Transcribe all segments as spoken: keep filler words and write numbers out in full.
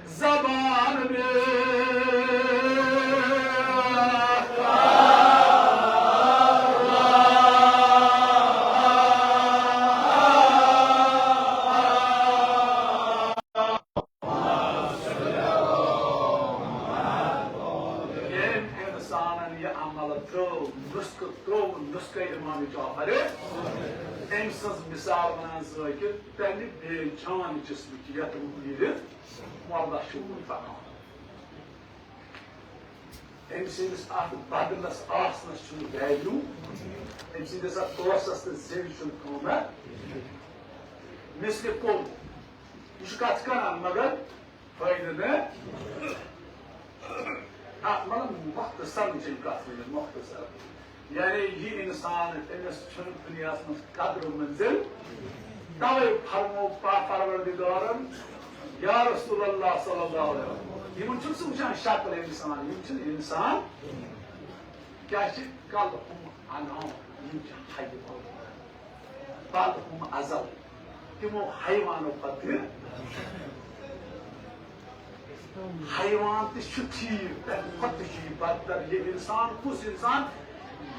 زبان میں ییٚمۍ اِنسانن یہِ عمل ترٛٲو، نُسخہٕ ترٛوو، نُسخے امام جعفر، أمۍ سٕنٛز مثال ونان ذٲکر تمہِ بے جان جسمٕچ یتھ نیٖرِتھ مردس چھُ وُنہِ پکان۔ أمۍ سٕنٛدِس اتھ بدنس آسنس چھُنہٕ value، أمۍ سٕنٛدِس اتھ توسس تہٕ زیوِ چھُنہٕ قۭمتھ۔ مثلِ کُل، یہِ چھُ کتھ کران مگر فٲیدٕ نہٕ۔ اتھ مطلب مختصر چھِ یِم کتھ ؤنِتھ، مختصر۔ یعنی یہِ انسان، أمِس چھُنہٕ دُنیاہس منٛز قدر منزل۔ توے فرمو پا پروردگارن، یا رسول اللہ صلی اللہ علیہ وسلم، یِمن چھُنہٕ سُہ وٕچھان شکل انسان، یِم چھِنہٕ انسان۔ کیٛاہ چھِ؟ کل ہُم انعام، یِم چھِ حیوان۔ بل ہُم ازل، تِمو حیوانو پتہٕ۔ حیوان تہِ چھُ ٹھیٖک، تَمہِ کھۄتہٕ تہِ چھُ یہِ بدتر۔ یہِ انسان، کُس انسان،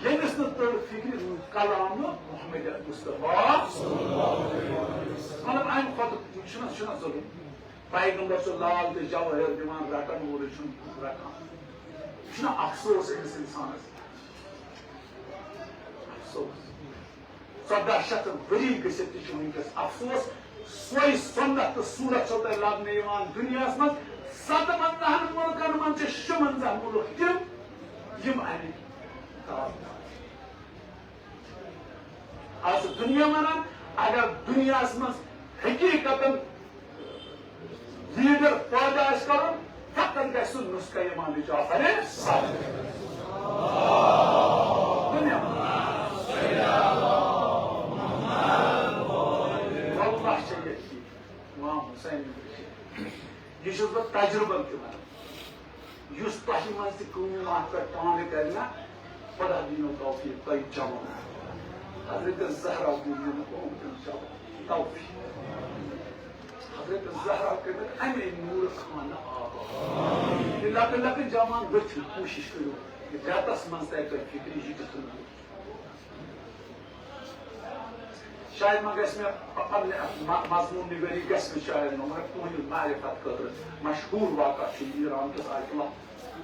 ییٚمِس نہٕ تٔر فِکرِ کلام محمد مصطفیٰ؟ مطلب، اَمہِ کھۄتہٕ چھُنہ، چھُنہ ظلم۔ پیغمبر چھُ لال تہٕ جوٲہِر دِوان، رٹن وولٕے چھُنہٕ رٹان۔ یہِ چھُنہ افسوس أمِس انسانس؟ افسوس۔ ژۄداہ شیٚتھ ؤری گٔژھِتھ تہِ چھُ وٕنکیٚس افسوس۔ سۄے سنت تہٕ صورت چھو تۄہہِ لبنہٕ یِوان دُنیاہس منٛز۔ ستوَنزاہن مُلکن منٛز چھِ شُوَنزاہ مُلک تِم، یِم امِکۍ تابعدار چھِ۔ آز چھُ دُنیا ونان، اگر دُنیاہس منٛز حقیقتن لیڈر پٲدٕ آسہِ کرُن، فقط گژھِ سُہ نسخہ امام جعفر صادق۔ دُنیا۔ واللہ چھےٚ یہِ چیٖز، امام حسین۔ یہِ چھُس بہٕ تجرُبن تہِ ونان۔ یُس تۄہہِ منٛز تہِ کٲم اتھ پٮ۪ٹھ پانہٕ کرِ نا، خدا دِنو توفیق تۄہہِ جوان۔ حضرت زہرا دیٖن یِمن اُمتن جوان توفیق۔ حضرت زہرا کٔرمٕتۍ اَمے نوٗرٕ خانہٕ آباد۔ یہِ لۄکٕٹۍ لۄکٕٹۍ جوان ؤتھِو، کوٗشِش کٔرِو رٮ۪تس منٛز تہِ تۄہہِ فِکرِ یہِ کِتھ کٔنۍ گوٚو۔ شاید ما گژھِ مےٚ پننہِ م-، مضموٗن نِگٲری گژھِ مےٚ شاید ما، مگر تُہنٛدِ معرفت خٲطرٕ مشہوٗر واقعہ چھُ ایران کِس آیت اللہ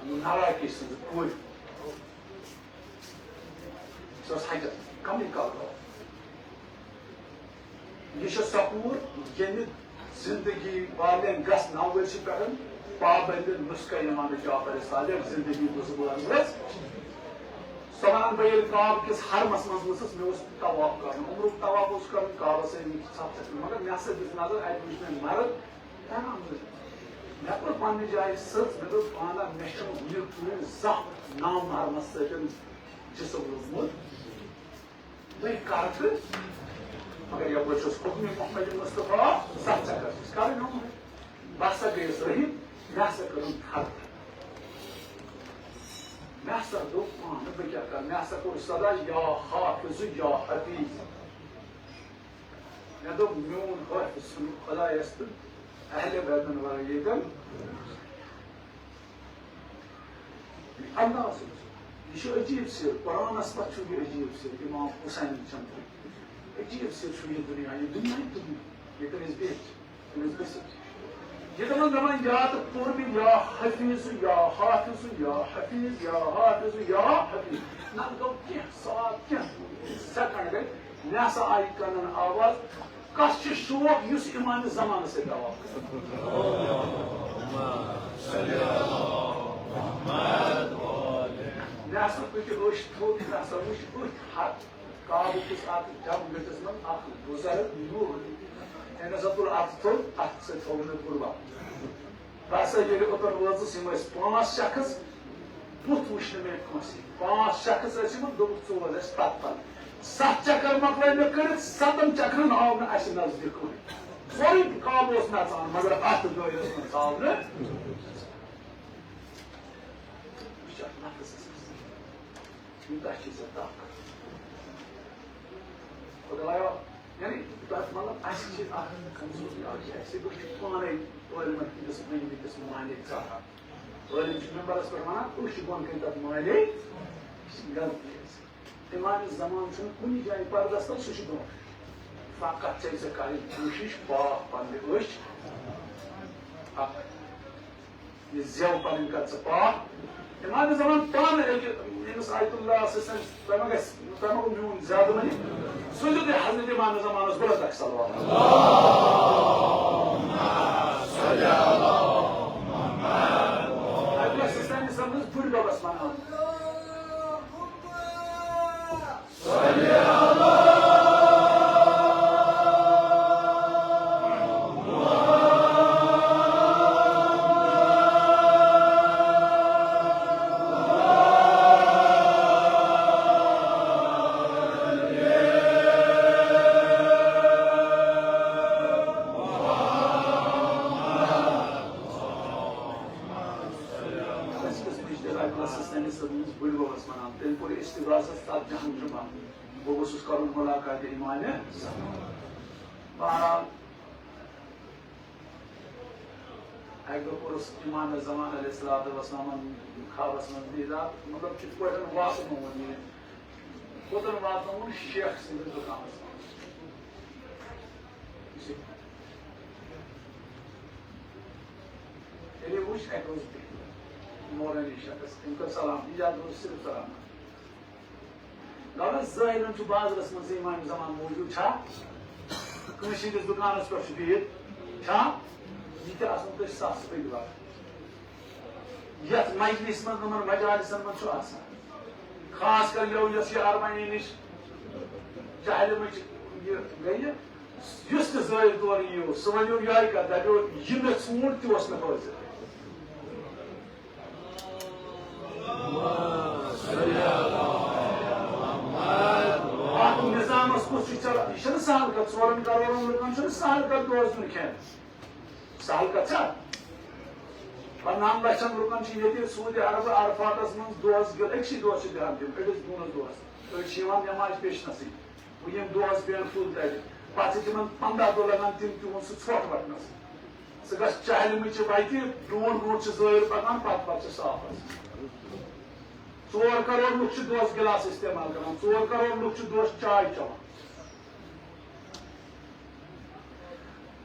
نواکی سٕنٛزِ کورِ۔ سۄ ٲس حجس کمٕے کال گوٚو۔ یہِ چھُ سکوٗر ییٚمہِ زندگی والٮ۪ن گژھناوٲرۍ چھِ پٮ۪ٹھن پابندِ نسخہ امام جعفر صادق زندگی گُزاران ٲس۔ سۄ ونان، بہٕ ییٚلہِ کعبہٕ کِس حرمس منٛز ؤژھٕس، مےٚ اوس طواف کرُن، عمرُک طواف اوس کرُن، کعبس سۭتۍ ؤتھۍ ژھپھ ژھپھ، مگر مےٚ ہسا دِژ نظر، اتہِ وٕچھ مےٚ مرد کران۔ مےٚ کوٚر پننہِ جایہِ سٕژ، مےٚ دوٚپ، پانہ مےٚ چھُنہٕ وُنیُک تام زانٛہہ نامحرمس سۭتۍ جسم روٚٹمُت۔ بہٕ کَرٕ تہٕ، مگر یَپٲرۍ چھُس حُکمِ محمد مصطفیٰ، زانٛہہ ژےٚ کَر چھُس کَرٕنۍ عمرٕ۔ بہٕ ہسا گٔیَس رٔحیٖم، مےٚ ہسا کٔرٕن خرچہٕ۔ مےٚ ہسا دوٚپ پانہٕ، بہٕ کیٛاہ کَرٕ؟ مےٚ ہسا کوٚر صدا، یا حافظ، یا حفیظ۔ مےٚ دوٚپ، میون حٲفظ چھُنہٕ خۄدایَس تہٕ اہلِ بیتَن ورٲے ییٚتٮ۪ن۔ انداز وٕچھ۔ یہِ چھُ عجیٖب سِر، قرآنَس پٮ۪ٹھ چھُ یہِ عجیٖب سِر، امام حسین چندر۔ عجیٖب سِر چھُ یہِ دُنیا، یہِ دُنیا، یہِ دُنیا، ییٚتٮ۪ن أسۍ بِہِتھ چھِ، ییٚتٮ۪ن أسۍ بِہِتھ چھِ۔ یہِ دَپان، دَپان، یاد کوٚر مےٚ، یا حفیظ، یا حافظ، یا حفیظ، یا حافظ، یا حفیظ۔ نَتہٕ گوٚو کینٛہہ، سُہ آو کینٛہہ سیکنڈ گٔے، مےٚ ہسا آیہِ کَنَن آواز، کس چھُ شوق یُس امام زمانس سۭتۍ دعوا کرِ؟ مےٚ ہسا پھٕٹۍ أچھ تھوٚد، مےٚ ہسا وٕچھ أتھۍ حق کعبہٕ کِس اتھ جم گٔٹِس منٛز اکھ بُزرگ نوٗر۔ أمۍ ہسا تُل اتھٕ تھوٚد، اتھٕ سۭتۍ تھوٚو مےٚ قربان۔ بہٕ ہسا ییٚلہِ اوٚتَن وٲژٕس، یِم ٲسۍ پانٛژھ شخص، بُتھ وٕچھ نہٕ مےٚ کٲنٛسہِ۔ پانٛژھ شخص ٲسۍ یِمَن، دوٚپُکھ، "ژور ٲسۍ پتہٕ پتہٕ۔" ستھ چکر مۄکلٲے مےٚ کٔرِتھ، ستَن چکرن آو نہٕ اَسہِ نزدیٖک کٕہٕنۍ۔ سورُے کعبہٕ اوس نژان، مگر اَتھ دٲیرَس منٛز آو نہٕ۔ وٕچھ اَتھ نفسَس منٛز۔ یوٗتاہ چھِ ژےٚ طاقت۔ خۄدایا، یعنی، تَتھ مطلب، اَسہِ چھِ اَکھ کمزوری اَکھ چھِ اَسہِ، أسۍ چھِ پانَے عٲلمن ہٕنٛدِس ؤنمٕتِس معنی ژاہا۔ عٲلم چھِ ممبرس پٮ۪ٹھ ونان، أسۍ چھِ بۄن کَنہِ تَتھ معنی غلطی ٲسۍ۔ امام زمان چھُنہٕ کُنہِ جایہِ پردس تل، سُہ چھُ برونٛٹھ۔ فقط چھے ژےٚ کَرٕنۍ کوٗشِش پاک پننہِ أچھ اکھ۔ یہِ زٮ۪و پنٕنۍ کر ژٕ پاک۔ امام زمان پانہٕ اَکہِ، ییٚمِس آیت اللہ سٕنٛز، تۄہہِ ما گژھِ، تۄہہِ ما گوٚو میون زیادٕ ؤنِتھ؟ سُہ دیُت یہِ حضرت امام زمانس بُلند اکھ صلوات۔ آیت اللہ سٕنٛز تٔمِس بُڈِ ببس ونان۔ أسۍ کِس مِشتہِ رَٹنَس سٕنٛدِس سۭتۍ بٕڈِ بَبَس وَنان، تٔمۍ کوٚر استغاثس تَتھ جہنمَس۔ بہٕ گوٚژھُس کَرُن مُلاقاتِ امامِ۔ بہرحال، اَکہِ دۄہ کوٚرُس امامِ زمان علیہ الصلوۃ والسلامن خوابَس منٛز دیٖدار، مطلب، کِتھ پٲٹھۍ واتنووُن یہِ، کوٚتَن واتنووُن شیخ سٕنٛدِس دُکانَس منٛز۔ ییٚلہِ وٕچھ، اَتہِ اوس بِہِتھ نورانی شخص، تٔمۍ کٔر سلام، یہِ یاد روٗد صرف سلام۔ گوٚو ظٲہِرَن چھُ بازرَس منٛز امام زمان موٗجوٗد چھا؟ کٲنٛسہِ ہٕنٛدِس دُکانَس پٮ۪ٹھ چھُ بِہِتھ چھا؟ یہِ تہِ آسَن تۄہہِ صاف صفٲیی دِوان۔ یَتھ مجلِس منٛز، یِمَن مجالسَن منٛز چھُ آسان۔ خاص کر یو یۄس یہِ ارمنی نِش جہلمٕچ یہِ گٔیہِ، یُس تہِ زٲیِد تورٕ یِیو، سُہ ؤنِو یِہوٚے کَتھ، دَپیو، "یہِ مےٚ ژوٗنٛٹھ تہِ اوس نہٕ حٲضِر۔" اَتھ نظامَس کُس چھُ چلان؟ یہِ چھَنہٕ سہل کَتھ، ژورَن کَرورَن لُکَن چھُنہٕ سہل کَتھ دوزُن کھٮ۪ن۔ سہل کتھ چھا؟ پندہن لچھن لُکن چھِ ییٚتہِ سعودی عرب عرفاتس منٛز دۄہس گِل-، أکسٕے دۄہس چھِ بیٚہان تِم، أڑِس دوٗنس دۄہس۔ أڑۍ چھِ یِوان نٮ۪مازِ پیشنَسٕے۔ وۄنۍ یِم دۄہس بیٚہن فُل تَتہِ، پتہٕ چھِ تِمن پندہ دۄہ لگان تِم تِہُنٛد سُہ ژھۄٹھ وٹنس۔ سُہ گژھِ چہلمٕچہِ وتہِ، برونٛٹھ برونٛٹھ چھِ زٲیِر پکان، پتہٕ پتہٕ چھِ صاف آسان۔ ژور کرور لُکھ چھِ دۄہس گِلاس استعمال کران، ژور کرور لُکھ چھِ دۄہس چاے چٮ۪وان۔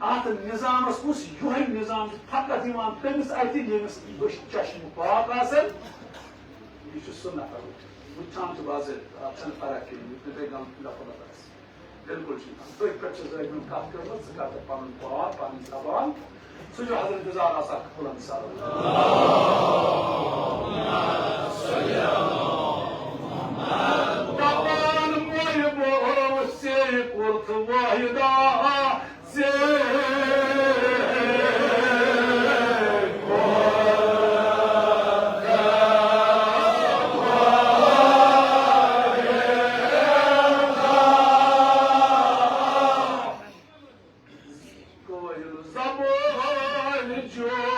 اتھ نظامس کُس یُہے نظام چھُ فقط یِوان تٔمِس اَتھِ، ییٚمِس أچھ چشمہٕ پاک آسن۔ یہِ چھُ سُہ نفر، وٕچھان چھُ باضٲبطہٕ، اتھ چھنہٕ فرق کینٛہہ، یُتھ نہٕ تۄہہِ غلط لفظ آسہِ۔ بِلکُل چھُنہٕ۔ تٔتھۍ پٮ۪ٹھ چھِ زٲہدن کتھ کٔرمٕژ، ژٕ کر تہٕ پنُن پاک، پنٕنۍ زبان۔ سُہ چھُ حضرت زہرا سا بُلند سر۔ دپان مویہِ بہٕ ٲسٕے کُرتھ واحدہ، ژےٚ کورِ زبان جوان۔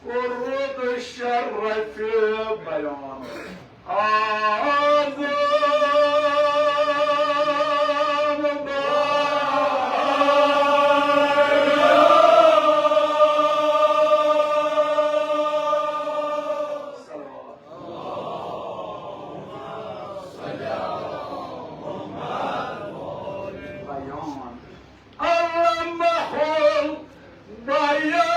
کوٚرُتھ شرف بیان۔ آزم بیان۔ علمه البيان۔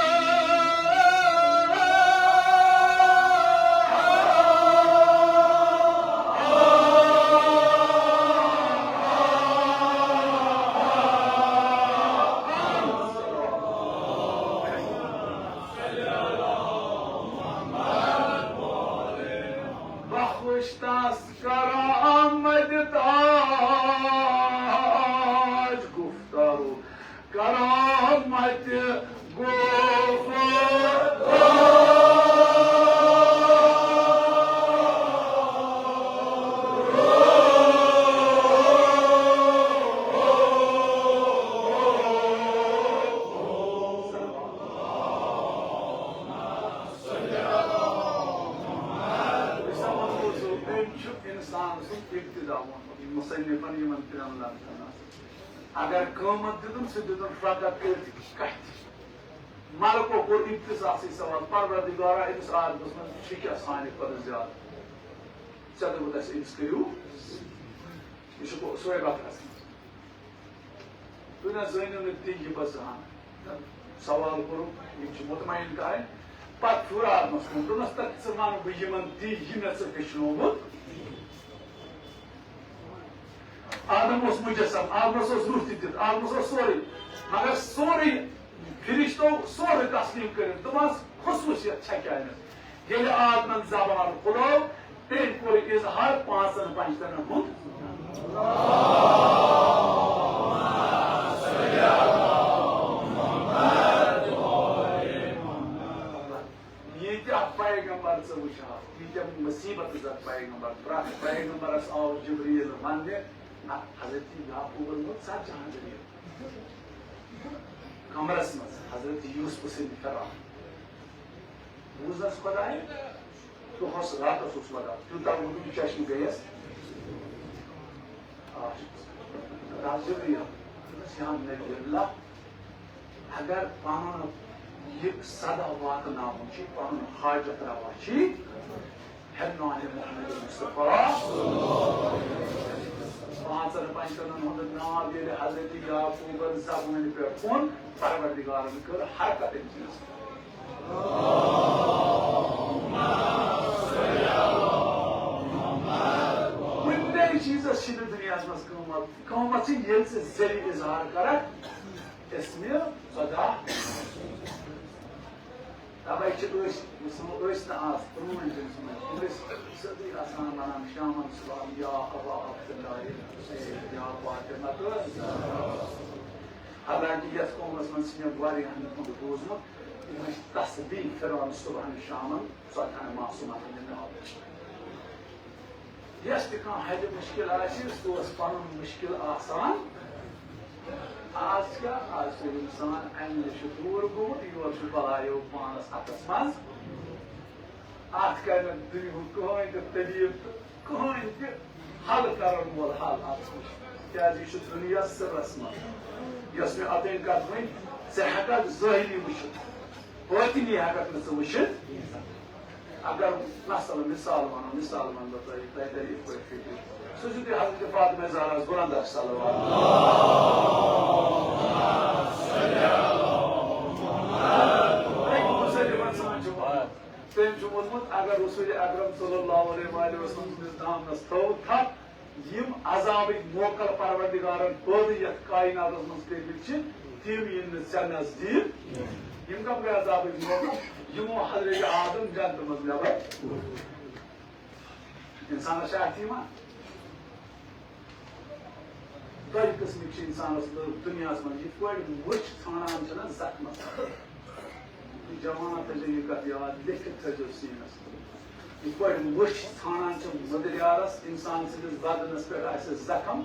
بخش تس کرامت تاج گفتار و کرامت گفتار۔ أمۍ چھُ اِنسان سُنٛد ابتدا ووٚنمُت، یہِ مُصنِفن یِمن ترٛٮ۪ن لفظن آسہِ۔ اگر قۭمتھ دیُتُن، سُہ دیُتُن فقط أتھۍ کتھِ۔ ملکو کوٚر ابتداءسٕے سوال، پروردگارا، أمِس آدمس منٛز چھِ کیٛاہ سانہِ کھۄتہٕ زیادٕ؟ ژےٚ دوٚپُتھ اَسہِ أمِس کٔرِو، یہِ چھُ سورہ بقرس منٛز۔ تُہۍ نہ زٲنِو نہٕ تہِ یہِ بہٕ زانہٕ۔ سوال کوٚرُکھ، یِم چھِ مطمئن کرٕنۍ۔ پتہٕ پھیوٗر آدمس کُن، دوٚپنس، "تتھ ژٕ وَن بہٕ یِمن تہِ، یہِ مےٚ ژٕ ہیٚچھنووُتھ؟" آدم اوس مجسم، آدمس اوس روح تہِ دِتھ، آدمس اوس سورُے، مگر سورُے فرشتو سورُے تسلیم کٔرِتھ۔ دوٚپمس، خصوٗصیت چھےٚ کیٛاہ أمِس؟ ییٚلہِ آدمن زبان کھُلٲو، تٔمۍ کوٚر اظہار پانٛژن پنجتنن ہُنٛد۔ ییٖتیٛاہ پیغمبر ژٕ وٕچھان، ییٖتیٛاہ مُصیٖبت زد پیغمبر، پرٛٮ۪تھ پیغمبرس آو جبریٖل وننہِ، نہ، حضرت یعقوبن ووٚن، "ژتجی ہن ؤرین کمرس منٛز حضرت یوسف سٕنٛدِ فراق۔" بوٗزنس خۄدایہِ، دۄہس راتس اوس وَدان، تیوٗتاہ ووٚنُن چشمہٕ گٔیَس آش۔ راتھ جبریٖل، دوٚپنس، "یا نبی اللہ، اگر پنُن یہِ صدا واتناوُن چھُ، پنُن حاجت روا چھُ، ہے نانہِ محمد مصطفیٰ۔" پانٛژن پنجتنن ہُنٛد ناو ییٚلہِ حضرت یعقوبن زبٲنۍ پٮ۪ٹھ اوٚن، پروردگارن کٔر حرکت أمۍ سٕنٛز۔ کُنہِ چیٖزس چھِنہٕ دُنیاہس منٛز قۭمت۔ قۭمت چھِ ییٚلہِ ژٕ ذٔریعہٕ اظہار کرکھ، اسمِ خدا۔ تَوَے چھِ أسۍ، یُس وۄنۍ أسۍ تہٕ آز پرٛٲنۍ چھِ أسۍ، أسۍ چھِ سیوٚدُے آسان وَنان شامَن صُبحَن، "یا ابا عبداللہ، یا فاطمہ تہٕ زہرا۔" حالانکہ یَتھ قومَس منٛز چھِ مےٚ واریاہَن ہُنٛد بوٗزمُت، یِم ٲسۍ تسبیح پھِران صُبحَن شامَن ژۄدہَن معصوٗمَن ہٕنٛدِ ناوٕ۔ یَس تہِ کانٛہہ حلہِ مُشکِل آسہِ، سُہ اوس پَنُن مُشکِل آسان۔ آز کیٛاہ؟ آز چھُ اِنسان اَمہِ نِش دوٗر گوٚمُت، یور چھُ بَلایو پانَس اَتھَس منٛز۔ اَتھ کَرِ نہٕ دُنیاہُک کٕہٕنۍ تہِ طبیٖب تہٕ کٕہٕنۍ تہِ حل کَرَن وول حل اَتھ نِش۔ کیٛازِ یہِ چھُ دُنیا سِرَس منٛز۔ یۄس مےٚ اَتٮ۪ن کَتھ ؤنۍ، ژٕ ہٮ۪کَکھ ظٲہِری وٕچھِتھ، باطنی ہٮ۪کَکھ نہٕ ژٕ وٕچھِتھ۔ اگر مثلاً مثال وَنو، مثال وَنہٕ بہٕ تۄہہِ، تۄہہِ تَرِ یِتھ پٲٹھۍ فِکرِ۔ سُہ چھُ تُہۍ حضرت فاطمہ زہرا بُلند آسہِ صلوات۔ أکۍ مُصنِفَن سان چھُ وَنان، تٔمۍ چھُ ووٚنمُت، اگر رسول اکرم صلی اللہ علیہ وآلہ وسلم سٕنٛدِس دامنَس تھٲو تھپھ، یِم عذابٕکۍ موکل پروردگارن پٲدٕ یتھ کائناتس منٛز کٔرمٕتۍ چھِ، تِم یِن نہٕ ژےٚ نزدیٖک۔ یِم کم گٔے عذابٕکۍ موکل؟ یِمو حضرت آدم جنتہٕ منٛز نٮ۪بر کوٚر۔ انسانس چھا اتھ یِوان؟ دۄیہِ قٕسمٕکۍ چھِ انسانس لُکھ دُنیاہس منٛز، یِتھ پٲٹھۍ مٔچھ ژھانڈان چھِنہ زخمس۔ جوان، تھٲیزیو یہِ کتھ یاد، لیکھِتھ تھٲیزیو سیٖنس۔ یِتھ پٲٹھۍ مٔچھ ژھانڈان چھِ مٔدریارس، انسان سٕنٛدِس بدنس پٮ۪ٹھ آسہِ زخم،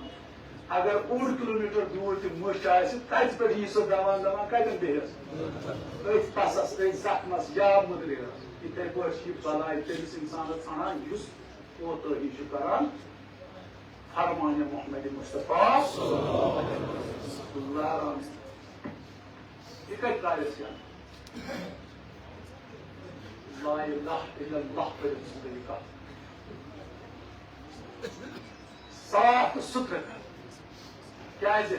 اگر اوٚڑ کلوٗمیٖٹر دوٗر تہِ مٔچھ آسہِ، تَتہِ پٮ۪ٹھ یی سۄ دوان دوان کَتٮ۪ن بیٚہس؟ أتھۍ پَسَس، أتھۍ زخمَس یا مٔدرِس۔ یِتھَے پٲٹھۍ چھِ یہِ بَلاے تٔمِس اِنسانَس ژھانٛڈان، یُس کوتٲہی چھُ کَران فرمانِ محمد مصطفیٰ صلی اللہ علیہ وسلم۔ یہِ کَتہِ ترٛاوٮ۪س کیٛاہ؟ لا الہ الا اللہ پٔرِتھ ژٕ یہِ کَتھ۔ صاف تہٕ سُتھرٕ۔ کیٛازِ؟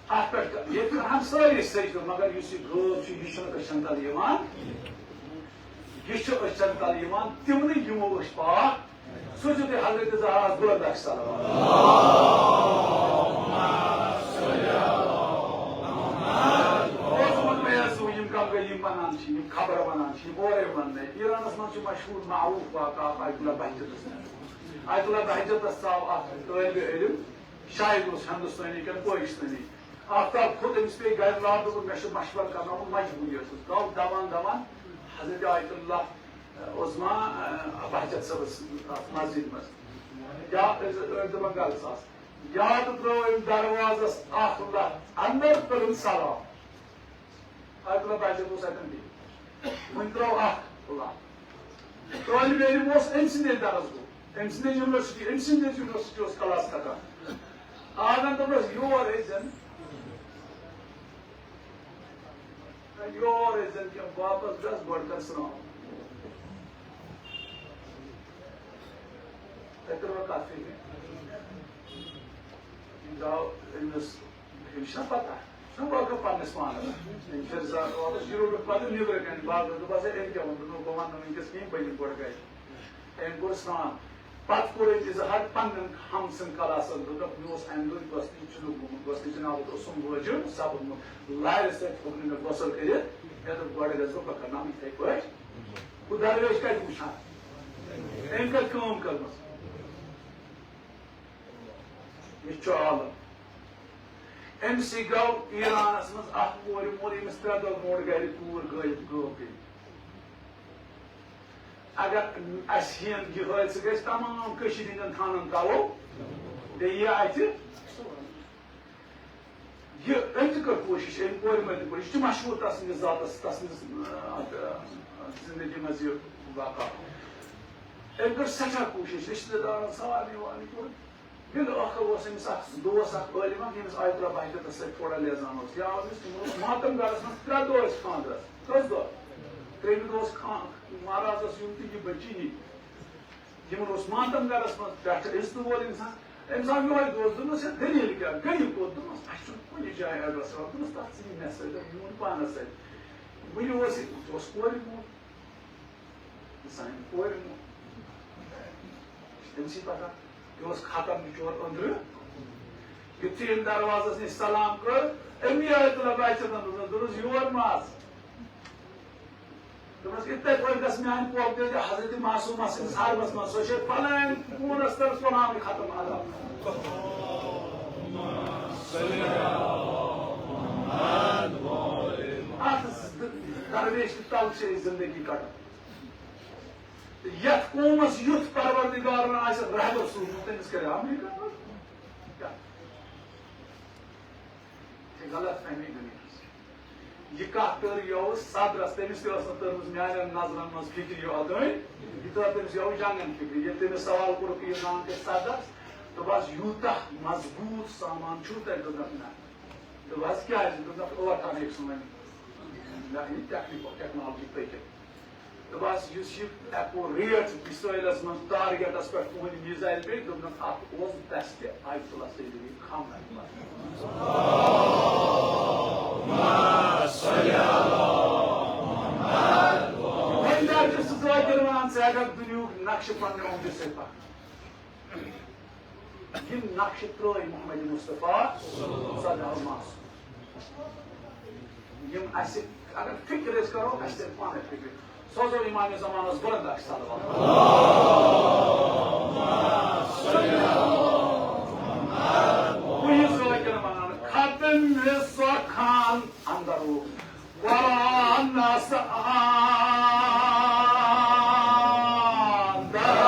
اَتھ پٮ۪ٹھ ییٚتہِ ہَن سٲری سٔجدٕ، مگر یُس یہِ غٲب چھُ، یہِ چھُنہٕ أچھَن تَل یِوان۔ یہِ چھُ أچھَن تَل یِوان تِمنٕے، یِمو أچھ پاک۔ سوٗزِو تُہۍ حضرت زہراہَس بُلند آسہِ صلوات۔ اوسمُت مےٚ ٲسمٕتۍ، یِم کَم گٔے، یِم وَنان چھِ، یِم خبرٕ وَنان چھِ، یِم اورَے وَننَے۔ ایرانَس منٛز چھُ مشہوٗر معروٗف واقعہ اَکھ، آیت اللہ بہجتَس۔ آیت اللہ بہجتَس ژاو اَکھ طٲلبِ علم، شاید اوس ہندوستٲنی کِنہٕ پٲکِستٲنی۔ آفتاب کھوٚت، أمِس پیٚیہِ گَرِ لابنہٕ، دوٚپُن، مےٚ چھُ مَشوَرٕ کَرناوُن، مجبوٗری ٲسٕس۔ گوٚو دَوان دَوان حضرت آیت اللہ عظمیٰ، آ، بہجت صٲبَس اَتھ مسجد منٛز۔ یا أڑۍ دَپان گَرَس آس۔ یادٕ ترٛٲو أمۍ دروازَس اَکھ لَتھ اَندَر، کٔرٕن سلام۔ اَکہِ لَٹہِ بہجت اوس اَتٮ۪ن بِہِتھ۔ وۄنۍ ترٛٲو اَکھ لَتھ۔ طٲلبِ علم اوس أمۍ سٕنٛدے درس گوٚو، أمۍ سٕنٛدے یونیورسٹی، أمۍ سٕنٛدے یونیورسٹی اوس کلاس کھسان۔ آنگن دوٚپنَس، یور ٲسۍ زَن، یور ٲسۍ زَن کینٛہہ، واپس گژھ، گۄڈٕ کر سرٛان۔ تۄہہِ کٔروا کَتھ فِکرِ؟ یہِ درٛاو أمِس، أمِس چھَنا پَتہ، چھُنہ واقف پنٛنِس پانَس۔ أمِس چھِ زیادٕ واپس، یہِ روٚٹُکھ پَتہٕ نیٚبرٕ کَنہِ، باغَس دوٚپ، "بَس ہے، أمۍ کیٛاہ ووٚن؟" دوٚپُن، "بہٕ وَنہٕ نہٕ وٕنۍکٮ۪س کِہیٖنۍ، بہٕ یِمہٕ گۄڈٕ گَرِ۔" أمۍ کوٚر سرٛان۔ پَتہٕ کوٚر أمۍ اظہار پنٛنٮ۪ن ہمسن کلاسَن، دوٚپُکھ، "مےٚ اوس اَمہِ دۄہ گۄستٕنۍ چُلُک گوٚمُت، گۄستٕنۍ جنابَس اوسُم وٲجُن سَپُدمُت، لارِ سۭتۍ ہیوٚک نہٕ مےٚ غسل کٔرِتھ، مےٚ دوٚپ، گۄڈٕ گژھٕ بہٕ، بہٕ کَرناوٕ یِتھَے پٲٹھۍ۔" گوٚو درویش کَتہِ وٕچھان؟ أمۍ کَتہِ کٲم کٔرمٕژ؟ یہِ چھُ عالم۔ أمۍ سٕے گوٚو ایرانَس منٛز اَکھ کورِ مول، ییٚمِس ترٛےٚ دۄہ برونٛٹھ گَرِ کوٗر غٲیِب گٲو گٔے۔ اگر اَسہِ ہِن یہِ حٲدثہٕ گژھِ، تمام کٔشیٖرِ ہِنٛدٮ۪ن تھانَن تَلو، بیٚیہِ یہِ اَتہِ۔ یہِ أمۍ تہِ کٔر کوٗشِش، أمۍ کورِ منٛز تہِ کوٚر، یہِ چھُ مشہوٗر تَسٕنٛدِس ذاتَس، تَسٕنٛدِس، آ، اَتھ، آ، زِندگی منٛز یہِ واقعہ۔ أمۍ کٔر سٮ۪ٹھاہ کوٗشِش، رِشتہٕ دارَن سارنٕے وارنٕے کوٚر۔ ییٚلہِ ٲخٕر اوس أمِس اَکھ دوس، اَکھ عٲلِم اَکھ، ییٚمِس آیت اللہ بہجتَس سۭتۍ تھوڑا لیزان اوس، یہِ آو أمِس، تِمو اوس ماتم گَرَس منٛز ترٛےٚ دۄہ ٲسۍ خانٛدرَس، کٔژ دۄہ؟ ترٛیٚیِمہِ دۄہ اوس خان-، مہرازَس یُن تہٕ یہِ بٔچی نِنۍ۔ یِمن اوس ماتم گرس منٛز پٮ۪ٹھٕ عزتہٕ وول اِنسان۔ أمِس آو یِہوٚے دوس، دوٚپنَس، "ہے، دٔلیٖل کیٛاہ؟ گٔیہِ کوٚت؟" دوٚپنَس، "اَسہِ چھُنہٕ کُنہِ جایہِ ایڈرَس آو۔" دوٚپنَس، "تَتھ ژٕ یہِ مےٚ سۭتۍ، میون پانَس سۭتۍ۔" وۄنۍ اوس یہِ، یہِ اوس کورِ مول، سانہِ کورِ مول۔ أمِس یہِ پَتہ، یہِ اوس ختم بِچور أنٛدرٕ۔ یُتھُے أمۍ دروازَس نِش سلام کٔر، أمی آیہِ تُلُن بَچَن، دوٚپنَس، دوٚپنَس، "یور مہ اَژ۔" دوٚپنَس، "یِتھَے پٲٹھۍ گژھِ میٛانہِ پۄپھ تہِ حضرت معصومہ سٕنٛدِس حرمَس منٛز، سۄ چھےٚ پَنٕنۍ کوٗنَس تَل قرآنٕے ختم ادا۔" اَتھ درویش تہِ تَل چھِ أسۍ زندگی کَڑان۔ تہٕ یَتھ قومَس یُتھ پروردگارَن آسہِ رہبر سوٗزمُت، تٔمِس کَرِ امریکہ۔ کیٛاہ؟ یہِ چھِ غلط فہمی دُنیاہَس۔ یہِ کَتھ تٔر یوٕ صدرَس، تٔمِس تہِ ٲس نہٕ تٔرمٕژ میٛانٮ۪ن نظرَن منٛز فِکرِ یہِ اَدٲنۍ۔ یہِ تٔر تٔمِس یوٕ جنٛگَن فِکرِ۔ ییٚلہِ تٔمِس سوال کوٚرُکھ عیٖذ خان کِس صدرَس، دوٚپہَس، "یوٗتاہ مضبوٗط سامان چھُو تۄہہِ؟" دوٚپنَکھ، "نہ۔" دوٚپہَس، "کیٛازِ؟" دوٚپنَکھ، "ٲٹھ اَنٕکھ سٲنۍ، یہِ ٹیکنیکل، ٹیکنالوجی پٔکِتھ۔" دوٚپہَس، یُس یہِ ایکوریٹ مِسٲیلَس منٛز ٹارگیٹَس پٮ۪ٹھ تُہٕنٛدِ میٖزایِل پیٚیہِ، دوٚپنَکھ، اَتھ اوس بیسٹ آیت اللہ سیدی خامنہ۔ وۄنۍ کیٛاہ چھُ سُہ ذٲکِر وَنان، ژٕ ہٮ۪کَکھ دُنیاہُک نقشہٕ پنٛنہِ اونٛگجہِ سۭتۍ پَکنٲوِتھ۔ یِم نقشہٕ ترٛٲے محمد مصطفیٰ صلی اللہ علیہ وسلم۔ یِم اَسہِ اگر فِکر أسۍ کَرو، اَسہِ تَرِ پانَے فِکرِ۔ سوزو اِمام زمانَس بُلند اَکھ صلوات۔ وۄنۍ یہِ ذٲکِر وَنان، ختم سۄ خان اندر قرآنس اندر۔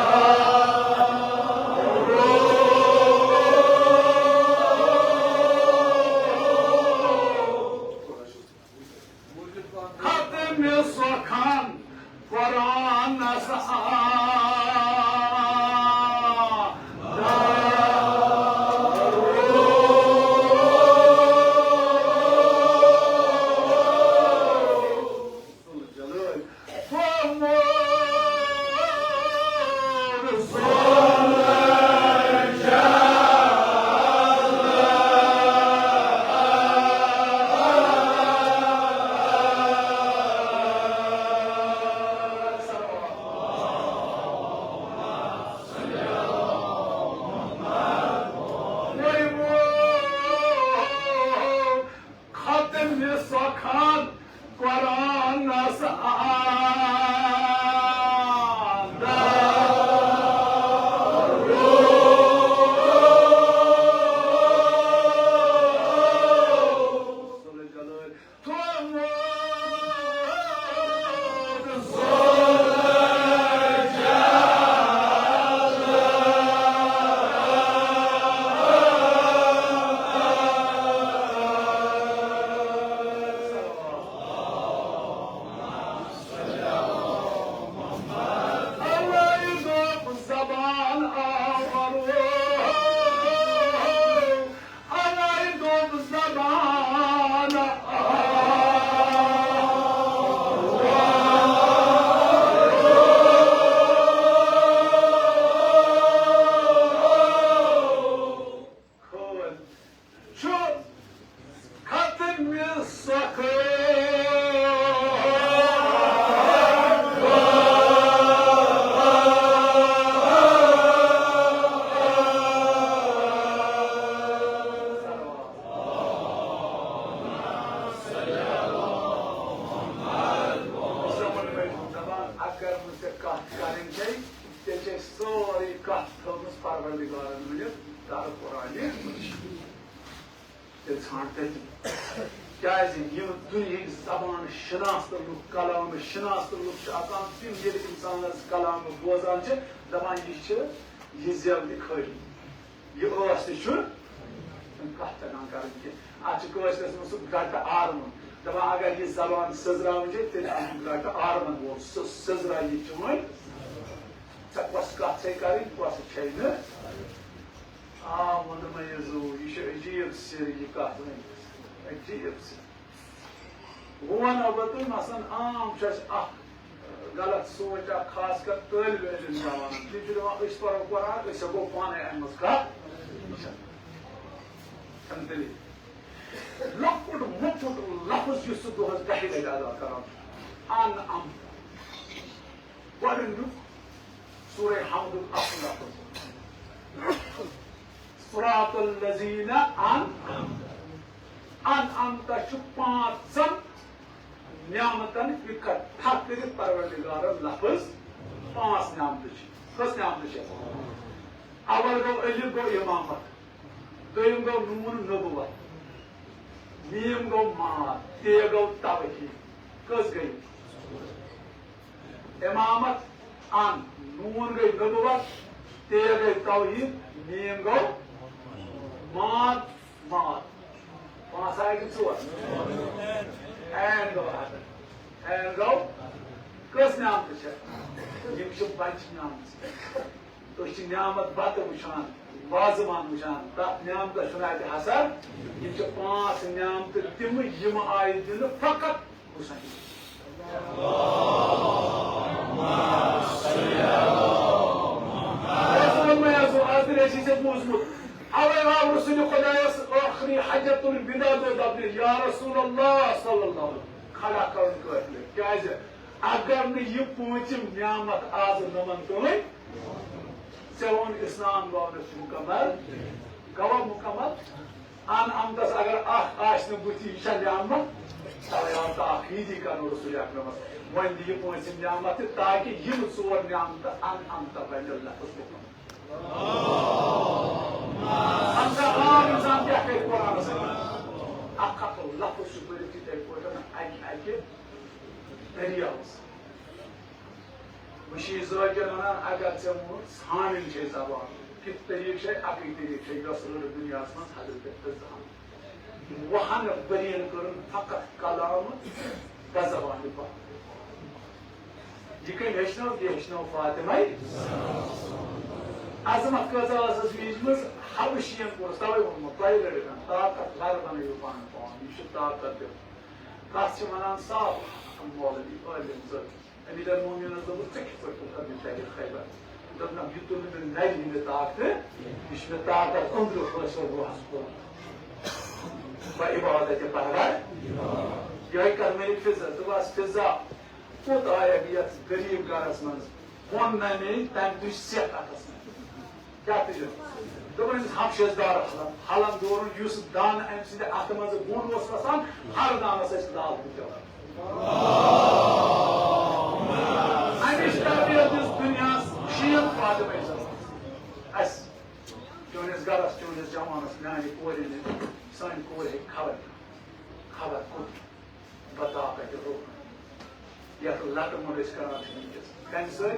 ختم سخن قرآنس اندر۔ زبان آور۔ اَوَے دوٚپ زبان۔ کھٲلۍ چھُ ختمِ سخن۔ دپان، اگر نہٕ ژےٚ کتھ کرٕنۍ چھے، تیٚلہِ چھے سٲرٕے کتھ تھٲومٕژ پروردگارن ؤنِتھ در قرآنِ مجید۔ تیٚلہِ ژھانٛڈ تٔتی۔ کیٛازِ یِم دُنیہٕکۍ زبان شناس تہٕ لُکھ، کلام شناس تہٕ لُکھ چھِ آسان، تِم ییٚلہِ اِنسانس کلام بوزان چھِ، دپان، یہِ چھِ یہِ زٮ۪و تہِ خٲلی۔ یہِ ٲس تہِ چھُ کتھ تگان کرٕنۍ کینٛہہ۔ اتھ چھُ کٲشرِس منٛز سُہ گٹہٕ آرمُن۔ دپان، اگر یہِ زبان سٔزراوٕنۍ چھِ، تیٚلہِ اَنُن گٹہٕ آرمُن وول۔ سُہ سٔزرا یہِ چٲنۍ۔ ژےٚ کۄس کتھ چھے کرٕنۍ، کۄس چھے نہٕ۔ آ، ووٚنُن مےٚ، یہِ زُو، یہِ چھُ عجیٖب سِر، یہِ کتھ ؤنِتھ۔ عجیٖب سِر۔ وۄنۍ وَنو بہٕ تۄہہِ، مثلاً، عام چھُ اَسہِ اکھ غلط سونٛچ اکھ، خاص کر طٲلبِ علم جوانن۔ تِم چھِ دَپان، أسۍ پَرو قرآن، أسۍ ہٮ۪کو پانَے اَمہِ منٛز کَتھ وٕچھِتھ۔ چھَنہٕ دٔلیٖل۔ لۄکُٹ مۄکُٹ لفظ یُس سُہ دۄہَس دَہہِ لَٹہِ ادا کران چھُ، ان ام۔ گۄڈٕنیُک سورہ حمدُک اَصٕل لفظ۔ صراط الذین ان-، انعمت چھُ پانٛژن نعمتن اِکٹھا کٔرِتھ پروردگارن لفظ۔ پانٛژھ نعمتہٕ چھِ۔ کٔژ نعمتہٕ چھِ؟ اول گوٚو الف، گوٚو امامت۔ دوٚیِم گوٚو نوٗن نبوت۔ میٖم گوٚو ماد۔ تے گوٚو توحید۔ کٔژ گٔے؟ امامت، ان، نون گٔے نبوت، تے گٔے توحید، میٖم گوٚو ماد، ماد۔ پانٛژھ آیہِ کِنہٕ ژور؟ عین گوٚو حضرت۔ عین گوٚو کٔژ نعمتہٕ چھےٚ؟ یِم چھِ بچہِ نعمژٕ۔ أسۍ چھِ نعمت بتہٕ وٕچھان، وازوان وٕچھان، تتھ نعمتس چھُنہٕ اتہِ حسر۔ یِم چھِ پانٛژھ نعمتہٕ تِمہٕ، یِم آیہِ دِنہٕ فقط حسین۔ رسول مےٚ حظ اوس، از تہِ ٲسی ژےٚ بوٗزمُت۔ اوے آو رسول خدایس ٲخری حجت الوداع دۄہ دپنہِ، یا رسول اللہ صلی اللہ علیہ وسلم، کھڑا کرُن قٲفلہٕ۔ کیازِ؟ اگر نہٕ یہِ پوٗنٛژِم نعمت آز نہٕ منتوٕے، ژےٚ ووٚن اسلام گوٚو نہٕ مُکمل، گوٚو مُکمل۔ ان امتس اگر اکھ آسہِ نہٕ بُتھِ، یہِ چھا نعمت؟ توے آو تاکیٖدی کرنہٕ رسول اکرمس، وۄنۍ دِ یہِ پٲنٛژِم نعمت تہِ، تاکہِ یِم ژور نعمتہٕ ان امتس بنہِ لفظ مُکمل۔ ہمسا عام انسان کیٛاہ کرِ قرآنس منٛز؟ اکھ اکھ لفظ چھُ پٔرِتھ یِتھے پٲٹھۍ اکہِ اکہِ دٔریاوس۔ وۄنۍ چھِ یہِ ذٲکِر وَنان، اگر ژےٚ ووٚن، ژھانٛڈٕنۍ چھے زبان، کِتھ طریٖقہٕ چھے؟ اَکٕے طریٖقہٕ چھے، یۄس رٲو دُنیاہَس منٛز حضرت عزام وُہَن ؤرِین کٔرٕن فقط کلام بزبانِ پاک۔ یہِ کٔمۍ ہیٚچھنٲو؟ یہِ ہیٚچھنٲو فاطمہ۔ عظمت کۭژاہ ٲسٕس ویٖجمٕژ؟ حبشین کوٚرُس، توے ووٚنمو تۄہہِ لٔڑکن، طاقت ور بنٲیِو پانہٕ پان، یہِ چھُ طاقت دیُن۔ تَتھ چھِ وَنان صاف مولوی، عٲلِم ذٲتی۔ امیر المومنینس دوٚپُس، ژےٚ کِتھ پٲٹھۍ کوٚرتھ مےٚ تَتہِ خیبر؟ دوٚپنکھ، یہِ تُل نہٕ مےٚ نَرِ ہٕنٛدِ طاقتہٕ، یہِ چھُ مےٚ طاقت أنٛدرٕ حٲصِل روحس کوٚرمُت۔ بہ عبادت پرور۔ یِہوٚے کَتھ مےٚ فضہ، دوٚپُس، فضہ، کوٚت آیَکھ یَتھ غریٖب گرس منٛز؟ ووٚن نہ مےٚ تَمہِ تُج سٮ۪کھ اَتھس منٛز۔ کیٛاہ تُجن؟ دوٚپُن، أمِس حبشس دارٕ حلن، حلن دورُن، یُس دانہٕ أمۍ سٕنٛدِ اَتھٕ منٛزٕ بۄن اوس وَسان، ہر دانس ٲسۍ لال تہِ پٮ۪وان۔ اَمِچ تربیت دِژ دُنیاہَس شیٖن فاطمہ زہرا۔ اَسہِ، چٲنِس گرس، چٲنِس جوانس، میانہِ کورِ نہٕ، سٲنۍ کورِ ہیٚکہِ خبر، خبر کوٚت بطاقت روح۔ یَتھ لَٹہٕ موٚنٛڈ أسۍ کران چھِ وٕنکیٚس۔ کَمہِ سۭتۍ؟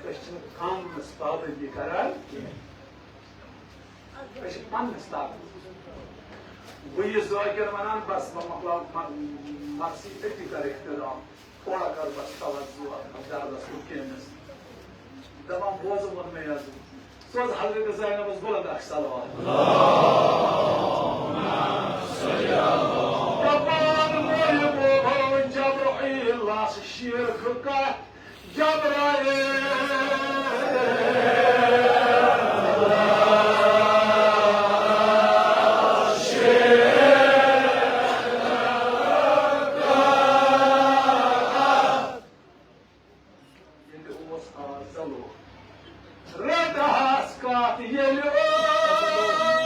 أسۍ چھِنہٕ قانوٗنَس پابندی کران کینٛہہ۔ أسۍ چھِ پننِس طاقتس۔ بہٕ یہِ ذٲکِر وَنان، بس، بہٕ مۄکلاو م-، مرثی، أتی کر اختتام۔ تھوڑا کر بس توجہ، زیادٕ کُن کینٛہہ نہٕ۔ دَپان، بوزُن ووٚن مےٚ یَزٕ۔ سوز حضرت زینبس بلند اکھ صلوات۔ دپان، وۄنۍ گوٚو جبرائیلس شیرخ کتھ، جبرائیل۔ ییٚتہِ اوس آز ژَلو۔ رٔٹ حظ کَتھ ییٚلہِ اوس آز ژَلو۔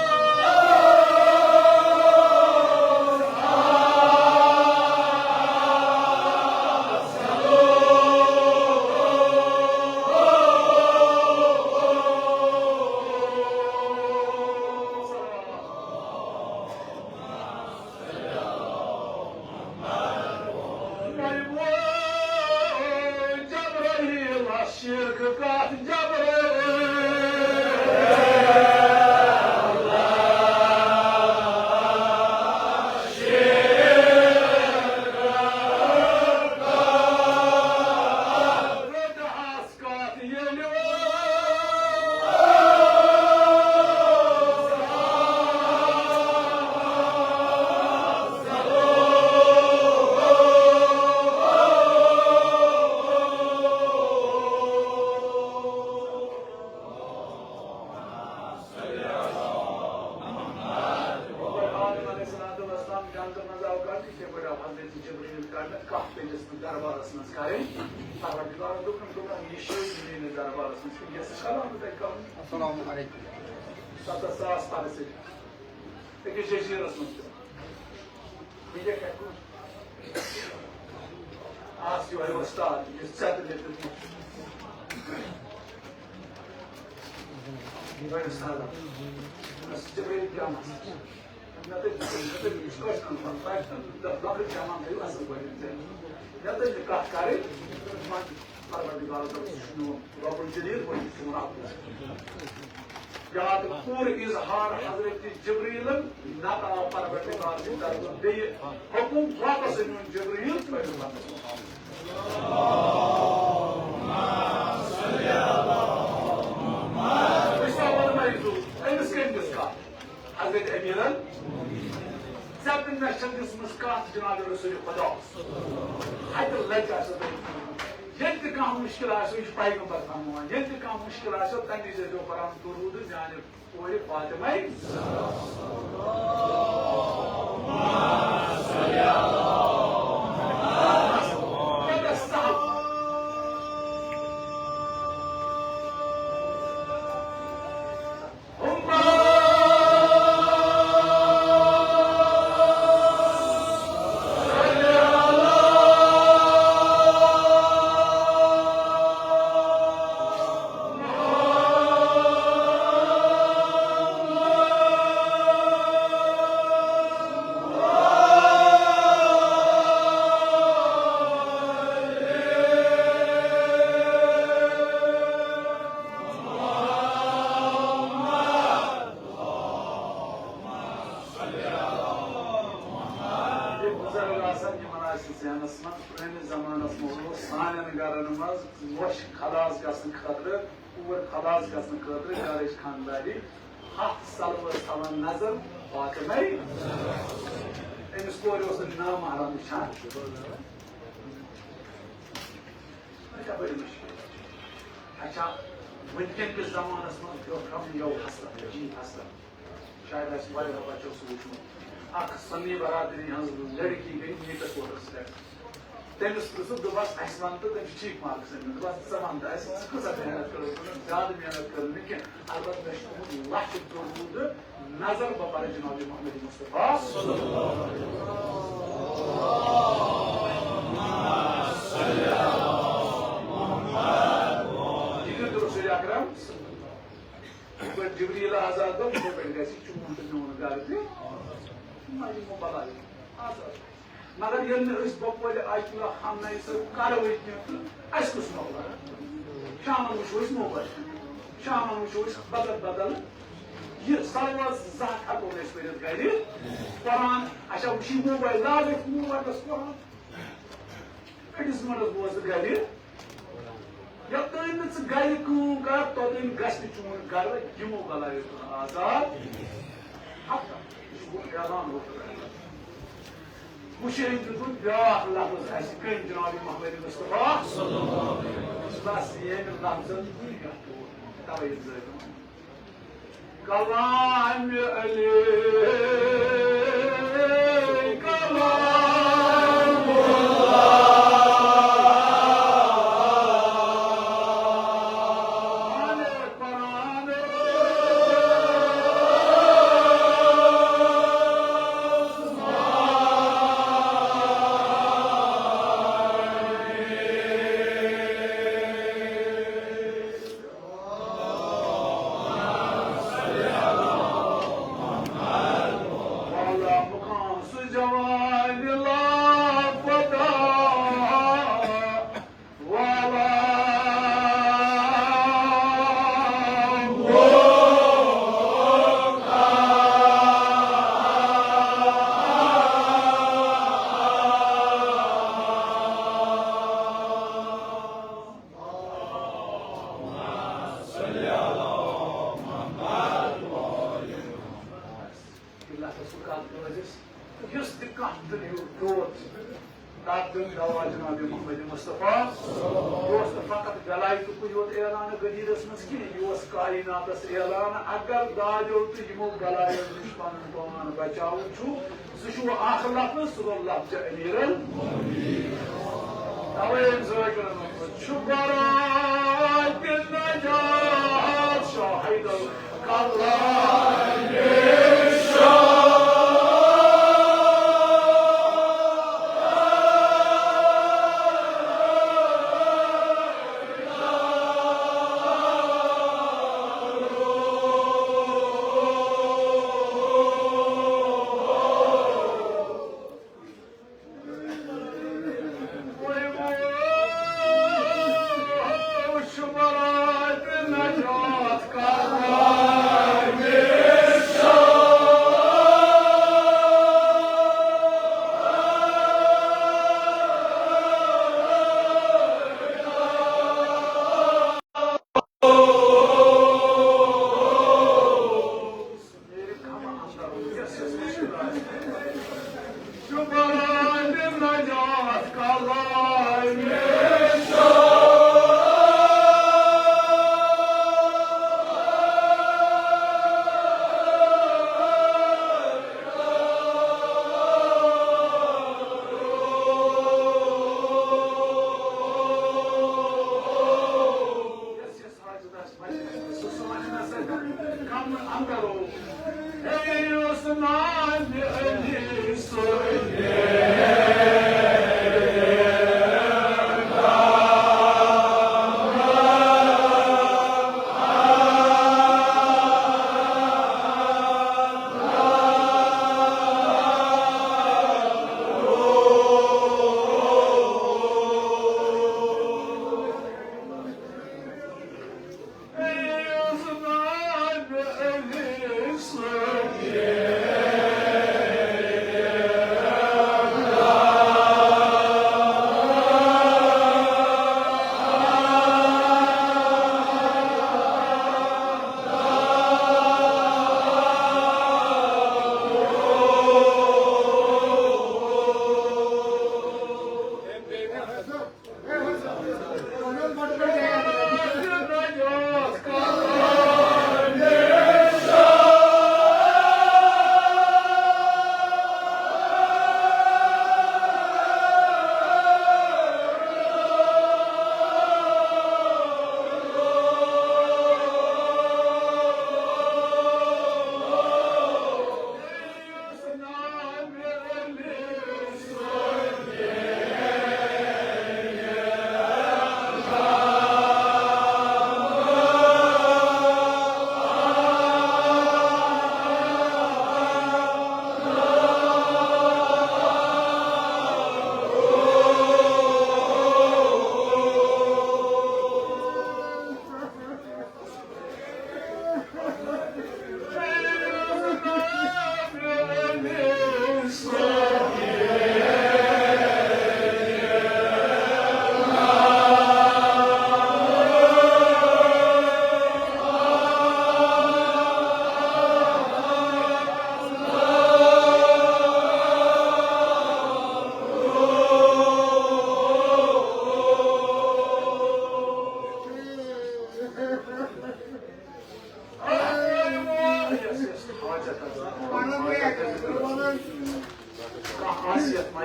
جبرائیل شیرخ کتھ جبرائیل۔ آدم علیہ الصلوۃ والسلام جنتہٕ منٛز آو کڑنہٕ، تِتھے پٲٹھۍ آو حضرت جبرائیل کڑنہٕ، کتھ پیٚیس نہٕ دربارس منٛز کرٕنۍ۔ پروردگارن دوٚپُن، دوٚپُن، یہِ شٲدی یی نہٕ دربارس منٛز کینٛہہ، یہِ ہسا چھُ کلام تۄہہِ کرُن۔ السلام علیکم۔ ستتھ ساس پرٕ سۭتۍ أکِس جزیرس منٛز تہِ۔ بہٕ کیٛاہ کرٕ کٲم؟ آس یِہوٚے وۄستاد، یُس ژےٚ تہٕ مےٚ دیُتمُت چھُ۔ یِہوٚے وۄستاد۔ بس جبرائیل کیٛاہ مسلہٕ چھُ؟ مےٚ تٔج، مےٚ تٔج، یہِ چھُ کٲشرٮ۪ن وَنان، تۄہہِ چھُنہٕ لۄکٕٹۍ جوان تھٲیِو اَصٕل پٲٹھۍ ژےٚ۔ مےٚ تٔج نہٕ کَتھ کَرٕنۍ، پروردگارَس دوٚپ، سُہ چھُ میون رب الجلیل، وۄنۍ چھُ میون رب۔ یاد پوٗرٕ اظہار حضرت جبریلن، نتہٕ آو پروردگار سٕنٛدِ طرفہٕ بیٚیہِ حکم، واپس أنِو جبریل۔ وٕچھ سا، ووٚن مےٚ یہِ دوٚپ، أمِس کٔمۍ دِژ کتھ؟ حضرت امیرن، ژےٚ تہٕ مےٚ چھےٚ دِژمٕژ کتھ جناب رسول خدا۔ اتہِ لگہِ آسہِ تۄہہِ۔ ییٚلہِ تہِ کانٛہہ مُشکل آسہِ، یہِ چھُ پیغمبر فرماوان، ییٚلہِ تہِ کانٛہہ مُشکل آسہِ، تَمہِ وِزِ ٲسۍزیو پران درود میانہِ کورِ فاطمہ۔ نوٚش خلاص گژھنہٕ خٲطرٕ، کوٗر خلاص گژھنہٕ خٲطرٕ گرٕچ خانٛداری ہتھ سلوٲژ تھاوان نظر فاطمے۔ أمِس کورِ اوس نہٕ نامحرم وٕچھان۔ وۄنۍ کیٛاہ بٔڑ مُشکل چھِ؟ اچھا، وٕنکٮ۪ن کِس زمانس منٛز برٛونٛہہ کم یو حسن، جی حسن۔ شاید آسہِ واریاہو بچو سُہ وٕچھمُت۔ اکھ سنی برادری ہٕنٛز لڑکی گٔے میٖٹس کوٹس پٮ۪ٹھ۔ تٔمِس پرٛژھُکھ، دوٚپُس، "اَسہِ وَن تہٕ تٔمِس چھِ ٹھیٖک مارکس أنۍمٕتۍ؟" دوٚپُس، "ژٕ وَن تہٕ اَسہِ، ژٕ کۭژاہ محنت کٔرٕتھ؟" دوٚپُن، "زیادٕ محنت کٔر نہٕ کینٛہہ، البتہ مےٚ چھُ تھوٚمُت لَچھ ژوٚٹ ووٚن تہٕ نظر بہٕ پَرٕ جناب محمد مصطفیٰ صلی اللہ علیہ وسلم۔" یہِ کیُتھ رسول اکرم؟ یِتھ پٲٹھۍ جبریل آزاد گوٚو، تِتھے پٲٹھۍ گژھِ چون تہٕ میون گرٕ تہِ۔ نہ یِمو بلاے آزاد۔ مگر ییٚلہِ نہٕ أسۍ بۄکوَلہِ آیتُ اللہ خامنہٕ سۭتۍ کرو أسۍ کینٛہہ تہٕ اَسہِ کُس مۄکلان؟ شامَن وٕچھو أسۍ موبایل، شامَن وٕچھو أسۍ بدل بدل۔ یہِ سلوات زٕ ہَتھ ہٮ۪کو نہٕ أسۍ پٔرِتھ گرِ۔ قرآن، اچھا، وٕچھ یہِ موبایل، لاگ أسۍ موبایلَس قرآن۔ أکِس منٹس بوز ژٕ گرِ۔ یوٚتام نہٕ ژٕ گرِ کٲم کر، توٚتام گژھِ نہٕ چون گرٕ یِمو بلایو تُلہٕ آزاد۔ ہتا، یہِ چھُ گوٚو اعلان ہوٚت۔ وٕچھ، أمۍ دیُتمُت بیٛاکھ لفظ اَسہِ کٔمۍ؟ جناب محمد مصطفیٰ۔ بس، ییٚمہِ لفظن یی یَتھ۔ توے یہِ زٲوۍ۔ کلام علی، کلام اللہ۔ قرآن۔ والا مقام سُہ جوان لاپتہ۔ والا یُس تہِ کانٛہہ دُنیاہُک دود چھُ، تَتھ دیُن دوا جناب محمد مصطفیٰ۔ یہِ اوس نہٕ فقط وِلایتُکُے یوت اعلان غدیٖرَس منٛز کینٛہہ، یہِ اوس کائناتَس اعلان۔ اگر داجو تہٕ یِمو بلایو نِش پَنُن پان بچاوُن چھُ، سُہ چھُ اکھ لفظ، سُہ گوٚو لفظ امیر ال-، توے أمۍ ذٲکرن منٛز چھُ برات نجات شاہد کلام۔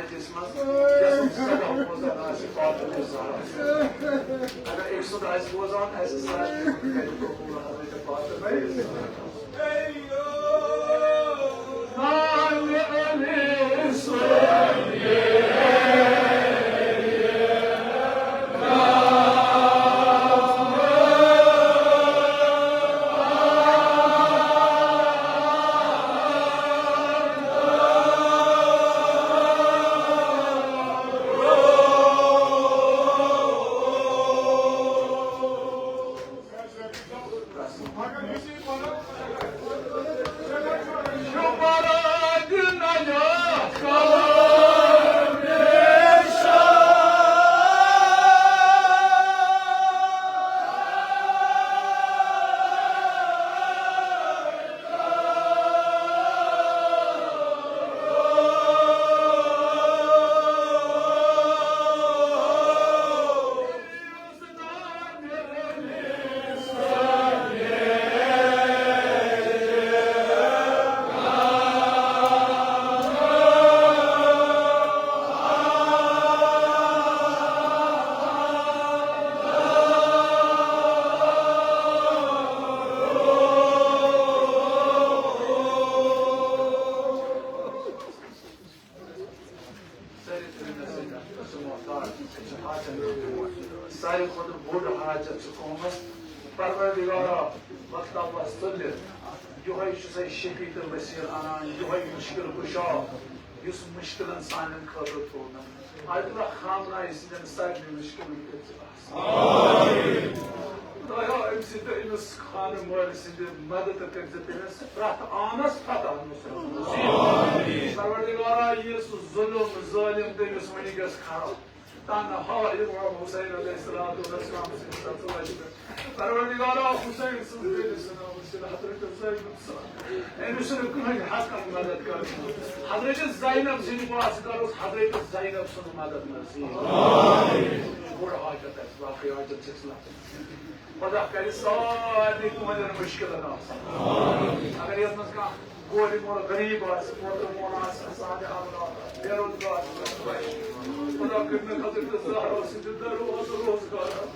جسمس یَتھ منٛز سدا بوزان آسہِ فاطمہ زہرا۔ اگر أکۍ سُنٛد آسہِ بوزان، اَسہِ سارنٕے ہُنٛد کَرِ قبوٗل حضرت فاطمہ زہرا۔ سارے کھۄتہٕ بوٚڑ حاجت چھُ قومس۔ پروردگارا، مطلب وس تُلِتھ، یِہوٚے چھُ سا شفیع تہٕ وسیٖل اَنان، یِہوٚے مُشکِل کُشا، یُس مُشکِلن سانٮ۪ن خٲطرٕ تُلنہٕ۔ آیت اللہ خامنہ یہِ سٕنٛدٮ۪ن سارنٕے مُشکِلن کٔرۍ ژٕ آسان۔ خدایا، أمۍ سٕنٛدِ تہٕ أمِس خانہٕ مٲلۍ سٕنٛدِ مدد کٔرۍ زِ تٔمِس پرٛٮ۪تھ آنس پتہٕ آنس نصیب۔ پروردگارا، یُس ظلم ظٲلم تٔمِس وٕنہِ گژھِ خراب۔ تنہا امام حسین علیہ الصلوۃ والسلام سٕنٛدِ سلسلہٕ چھِ۔ پروردگارا، حسین سٕنٛز بیٚنہِ سٕنٛز ناو ٲسِن حضرت زینب سٕنٛز۔ أمِس چھُنہٕ کٕہٕنۍ ہٮ۪کان مدد کٔرِتھ۔ حضرت زینب سٕنٛدِ پاسہٕ کروس حضرت زینب سٕنٛز مدد نصیب۔ بوٚڑ حاجت اَسہِ، باقٕے حاجت چھِ اَسہِ نہٕ۔ خدا کرِ سارنٕے تُہنٛدٮ۪ن مُشکِلن آسان۔ اگر یتھ منٛز کانٛہہ کورِ مول غریب آسہِ، پوترٕ مول آسہِ، سادٕ اولاد آسہِ، بے روزگار آسہِ، خدا کٔرِنۍ حضرت زہرا سٕنٛدِ دروازٕ روزگار۔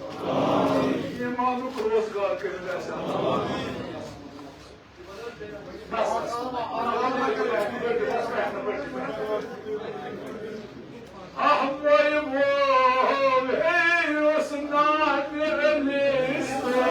ایمانُک روزگار کٔرِنۍ اَسہِ۔ بس، بس۔ احمد وول ہے یوس نام علی سُنٛد۔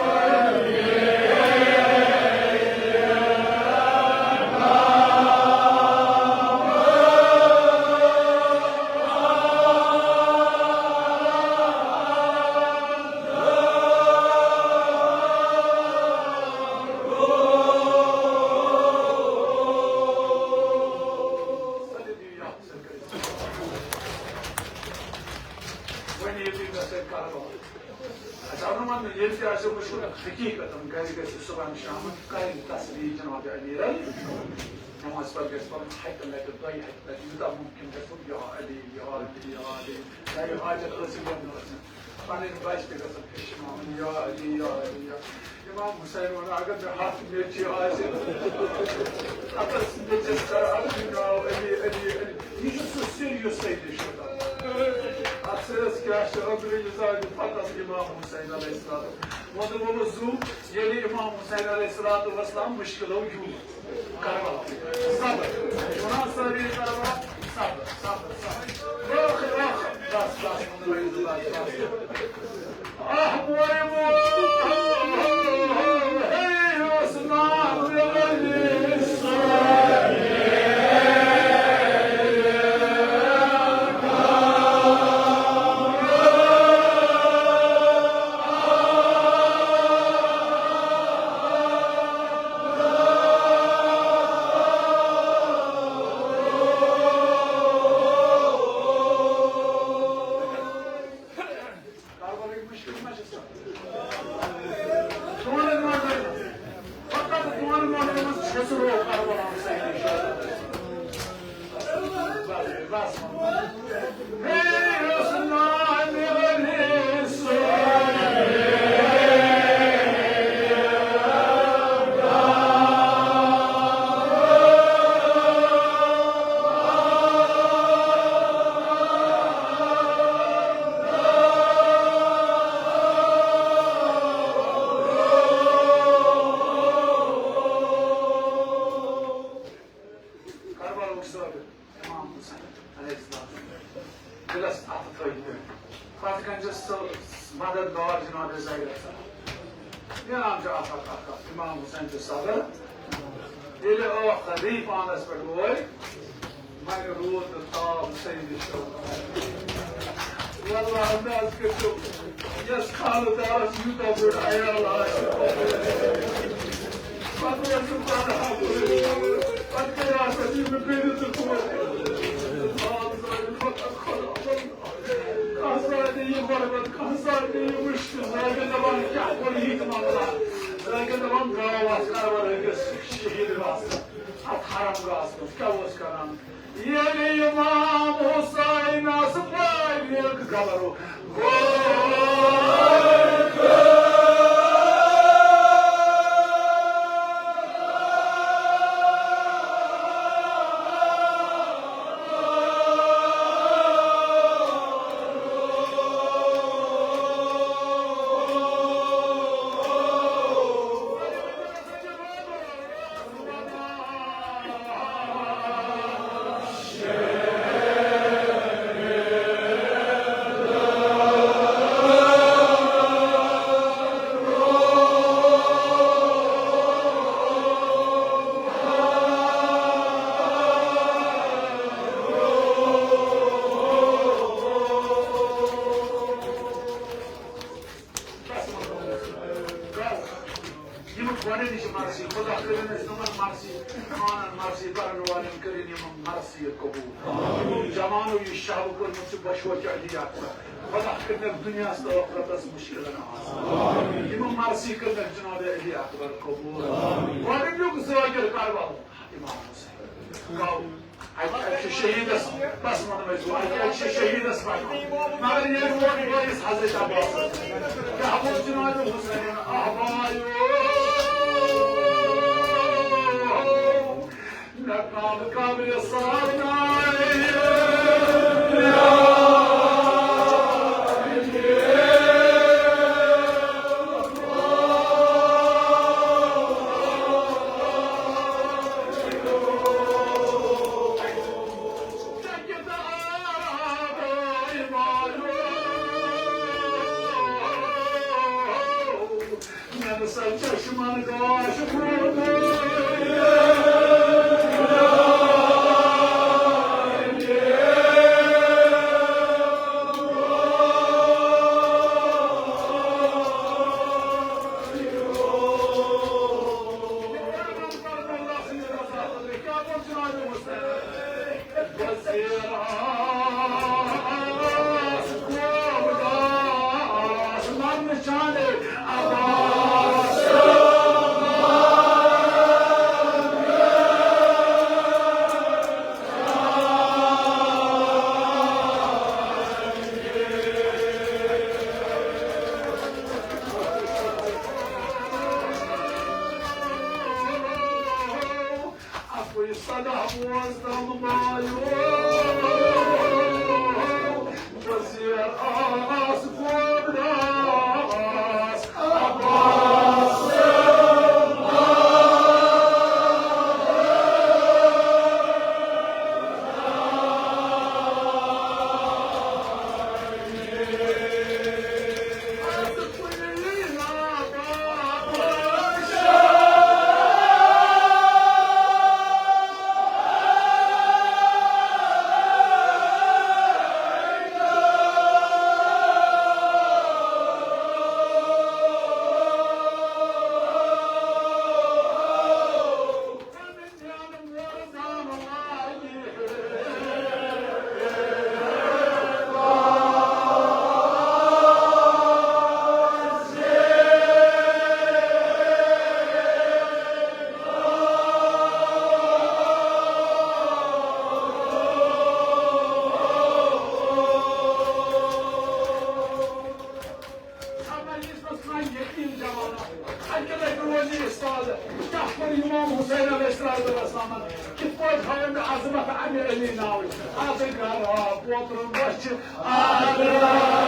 وۄنۍ ییٚلہِ تُہۍ مےٚ سۭتۍ کربلا، اَسہِ آو نہٕ وَننہٕ، ییٚلہِ تہِ آسیو مُشکِل، حقیٖقتاً گرِ گژھِ صُبحن شامَن کَرٕنۍ تسبیٖح جناب امیٖرَن۔ نماز پَتہٕ گژھِ پَرُن ہَتہِ لَٹہِ، دۄیہِ ہَتہِ لَٹہِ، یوٗتاہ مُمکِن گژھِ پَرُن، یا علی، یا علی، یا علی، یا حاجت ٲسِن یا نہٕ ٲسِن۔ پنٕنۍ بچہِ تہِ گژھن ہیٚچھناوٕنۍ، یا علی، یا علی، یا۔ امام حسین وَنان، اگر مےٚ ہَتھ نیٚچِو آسہِ، ہَتَس نیٚچِس کَرٕ اَکُے ناو علی، علی، علی۔ یہِ چھُ سُہ سِر یُس تۄہہِ نِش چھُ۔ اَتھ سِرَس کیٛاہ چھُ؟ أنٛدرٕ یہِ زانہِ فقط امام حسین علیہ السلام۔ وۄنۍ دوٚپمو زُو، ییٚلہِ امام حسین علیہ الصلوۃ والسلام مُشکِلو یوٗت۔ کربلا۔ صبر۔ وَنان سٲری کربلا۔ صبر، صبر، صبر۔ رٲخ، رٲخ۔ بس، بس، بس، بس۔ آہ، بوے، بوے۔ ہے، اوس ناو علی۔ کاربارٕکۍ مُشکِل ما چھِ سَتھ؟ دار جناب زید حسن۔ نیران چھُ اکھ اکھ اکھ اکھ امام حسین تہٕ صدر۔ ییٚلہِ ٲخری پانس پٮ۪ٹھ وٲتۍ، وۄنۍ روٗد نہٕ تاب سٔندِس۔ واللہ انداز کٔرِو، یَس خانہٕ دارس یوٗتاہ بوٚڑ عیال آسہِ، پتہٕ اوس سُہ پانہٕ ہاوُن۔ پتہٕ کیٛاہ آسہِ یہِ مےٚ کٔرِو تہٕ کوٗر۔ کانٛہہ زانہِ یہِ غربت، کانٛہہ زانہِ یہِ مُشکِل۔ زٲگۍ دَپان، کیٛاہ کوٚر یہِ تہِ معاملہ؟ زٲگۍ دَپان، گاو آسہٕ کَران أکِس شہیٖد گاسہٕ، اَتھ حرم گاسہٕ منٛز کیٛاہ اوس کَران؟ ییٚلہِ امام حسینس پٲوِکھ گبرو، یِم گۄڈٕنِچ مرثی، خدا کٔرِن اَسہِ تِمن مرثی، پانن مرثی، کرن والٮ۪ن کٔرِن یِمن مرثی قبول۔ یِمو جوانو یہِ شب کوٚرمُت چھُ بشوچ علی اکبر، خدا کٔرِنَکھ دُنیاہس تہٕ ٲخرتس مُشکِلن آسان۔ یِمو مرثی کٔرِنَکھ جناب علی اکبر قبول۔ گۄڈٕنیُک ذٲکِر کربلا امام حسین۔ گوٚو۔ اَتہِ، اَتہِ چھُ شہیٖدس، بس وَنو أسۍ، اَتہِ، اَتہِ چھُ شہیٖدس پَتہٕ۔ مگر ییٚلہِ ووت بٲیِس حضرت عباسس، کیٛاہ ووٚن جناب حسینن؟ احبایو، مےٚ کَم قبرِ سارنایہِ۔ اَکُے صدا بوزنم بایو، وزیر آس گوبراس عباس۔ خبر یُس نہٕ کانٛہہ یقین دِوان۔ اَکہِ لَٹہِ روزِ یہِ سادٕ۔ کیٛاہ کوٚر اِمام حُسین علیہ الصلوۃ والسلامَن؟ کِتھ پٲٹھۍ ہٲو مےٚ عظمت اَمہِ علی ناوٕچ؟ اَدٕ گرا پوتُر بَچہِ، اَدٕ گرا۔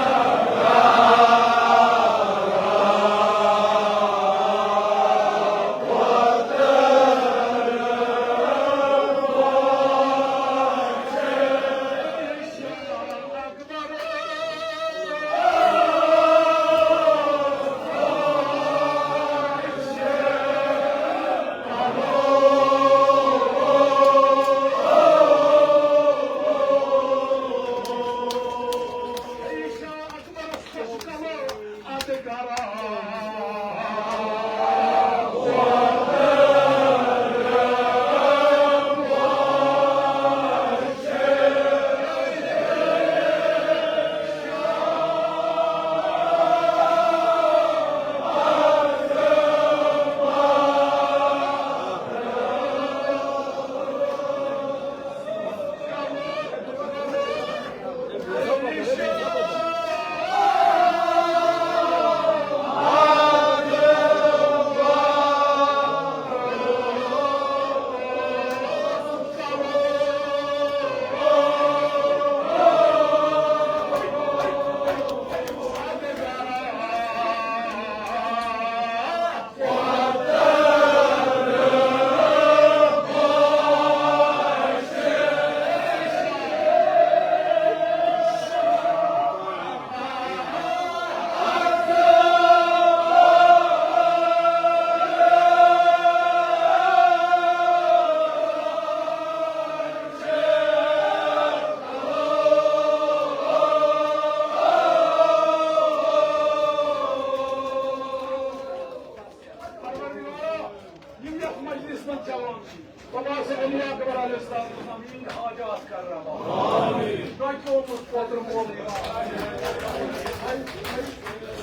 چلان چھِ۔ خۄدا چھُ علی اکبر علیہ السلام سٕنٛدۍ حاجات کران۔ آمین۔ تۄہہِ کیٛاہ اوسُس پوتُر مول یِوان؟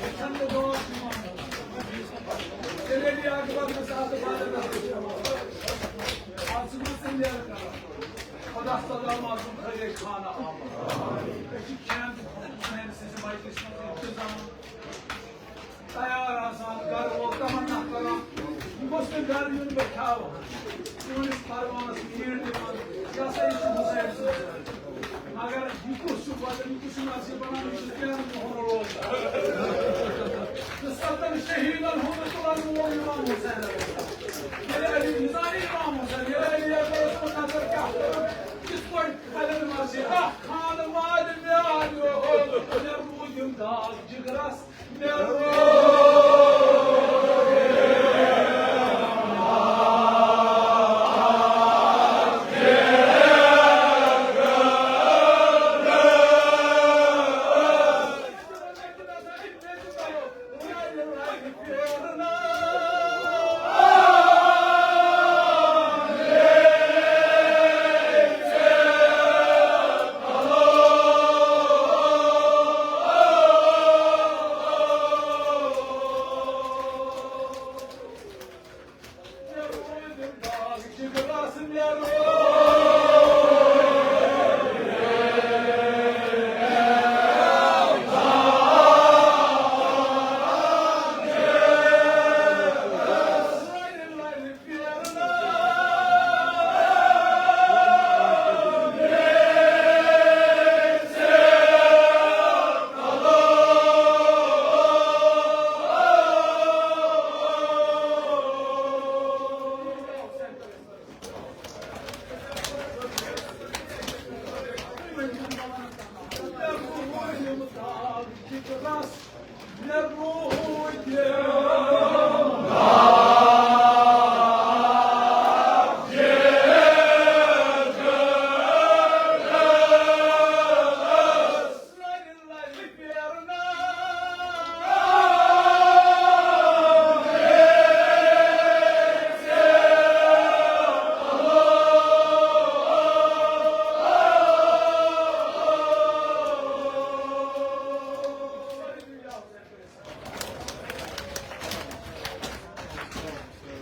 یہِ چھَنہٕ دُعا یِوان۔ تیٚلہِ علی اکبر نہٕ ساتہٕ بدل آسان۔ آز چھُ مےٚ سُہ نیرٕ کران۔ خۄدا صلی اللہ علیہ وسلم خٲرے خانہ آمُت۔ أسۍ چھِ کھٮ۪ن سٲنِس مجلسہِ منٛز انتظام۔ تیار آسان، گرٕ وول تمنا کران، یہِ گوٚژھ نہٕ گرٕ یُن، بہٕ کھیاوٕ ہا۔ چٲنِس پروانس میٖر دِوان، یہِ ہسا یہِ چھُ حسین سُنٛد گرٕ۔ مگر یہِ کُس چھُ وَدان، یہِ کُس چھُ نصیب بنان، یہِ چھُ ترٛٮ۪ن دۄہن روزدار۔ تہٕ ستن شہیٖدن ہُنٛد تُلن وول امام حسین علیہ السلام۔ ییٚلہِ علی نظامی امام حسین، ییٚلہِ علی اکبرس کُن نظر کیٛاہ کران، کِتھ پٲٹھۍ کھلٮ۪ن منٛز چھِ اکھ خانہٕ وادِ میٛانیو، مےٚ روٗدۍ یِم داغ جگرس۔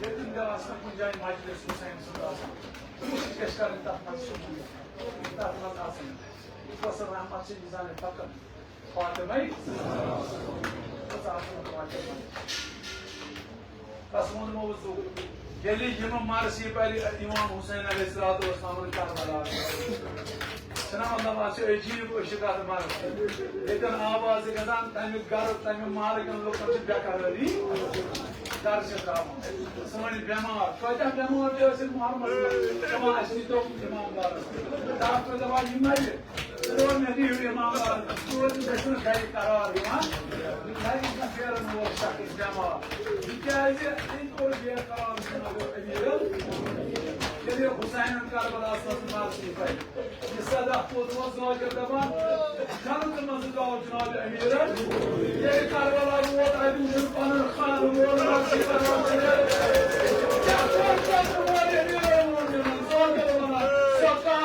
ییٚتٮ۪ن تہِ آسہِ نہٕ کُنہِ جایہِ مجلس حسین سُنٛد آسان، کوٗشِش گژھِ کرٕنۍ تَتھ منٛز شموٗلیت، تَتھ منٛز آسٕنۍ۔ یُس وَسَن رحمت چھِ، یہِ زانہِ فقط فاطمے۔ بس آسُن فاطمے۔ بس ووٚن موضوع۔ ییٚلہِ یِم مرثی پَرِ امام حسین علیہ الصلوۃ والسلام کربلا۔ چھِنہ مطلب، اَتھ چھِ عجیٖب عشق اَتھ مرض۔ ییٚتٮ۪ن آواز چھِ گژھان، تَمیُک گرٕ، تَمیُک محلہٕ کٮ۪ن لُکَن چھِ بے قرٲری درجہِ ترٛاوان۔ سٲنۍ بٮ۪مار، کۭتیٛاہ بٮ۪مار تہِ ٲسِن محرمَس منٛز، دَپان، اَسہِ نِش دوٚپ اِمام دارَس۔ ڈاکٹر دَپان، یہِ مَرِ، ژٕ وَن مےٚ، دِیِو اِمام دارَس، ژٕ وَن، ژٕ گژھِ نہٕ گَرِ قرار یِوان، گَرِ چھُنہٕ پھیرَن وول شخص بٮ۪مار۔ تِکیٛازِ أمۍ کوٚر بے قرار جناب امیٖرَن، ییٚلہِ حسینَن کربلاہَس منٛز مرثی پَرِ۔ یہِ صدا کوٚت ووت ذاکر دپان، جنت منٛز گوٚو جناب امیٖرن۔ ییٚلہِ کربلا ووت، اَتہِ وُچھُن پنُن خانہٕ وول مرثی کران۔ کیٛاہ کوٚر، کیٛاہ کوٚر امیٖرن ووٚن یِمن ذاکر وَنان، سۄ کر